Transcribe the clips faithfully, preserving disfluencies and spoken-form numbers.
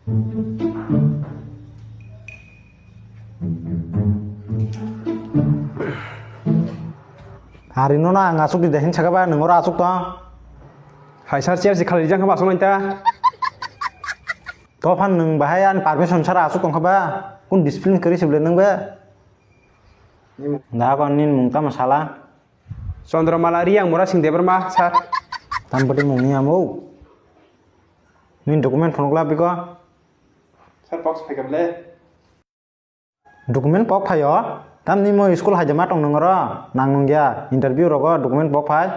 Ari no na ang asuk di dehin saka ba nung oro asuk tong. Hai sir, chair si khalai jang kha ba asuk nang ta. To phan nung bahai an permission sara asuk tong kha ba. Kun discipline kari sibole nung ba. Da ko nin mung tamo sala. Chandramala Riang Mura Singh Debbarma sir. Tam bati mung ni amo. Nin document phunuk la biko. Sir, box phai kable. Document pok phaio, tamni mo school haijama tong nung oro, nang nung ya, interview rogo document pok phai.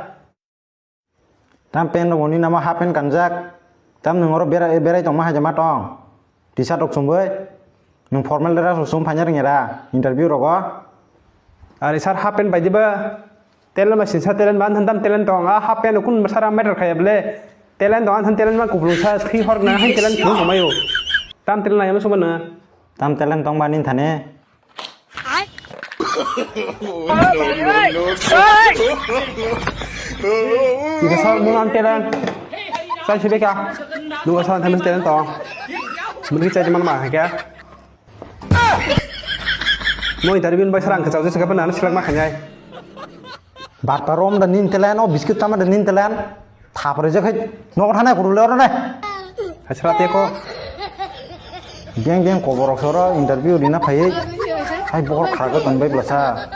Tam pen rok ni nama half pen kanjak, tam nung oro berai, berai tongma haijama tong. T-shirt rok chumui, nung formal dress rok chum phaina ringera, interview rogo. Ari sir, half pen bai diba? Talent ba sinsa talent ba, anthan tam talent tong. A half pant kun sara matter khaya ble. Talent tong, anthan talent ma kuplung sa, thwi hor na, hai talent thwi tong mayo. Tam talent na yama suma na. Tam talent tong ba nin thane. Ika sor mung am talent. Sai sibe ka. Dunga sor anthan talent tong. Mungkin cai teman ma, hai ka? Mo interview ni bai sara ang kachau jesa khe nang select ma khainai. Barta rom da nin telen, o biscuit tama da nin telen. Thapre je khai nogo thanai kuru le oro nai. Hasra te ko. Geng geng koborok soro interview rina phai. Hai bokor khara ko ton bai blasa.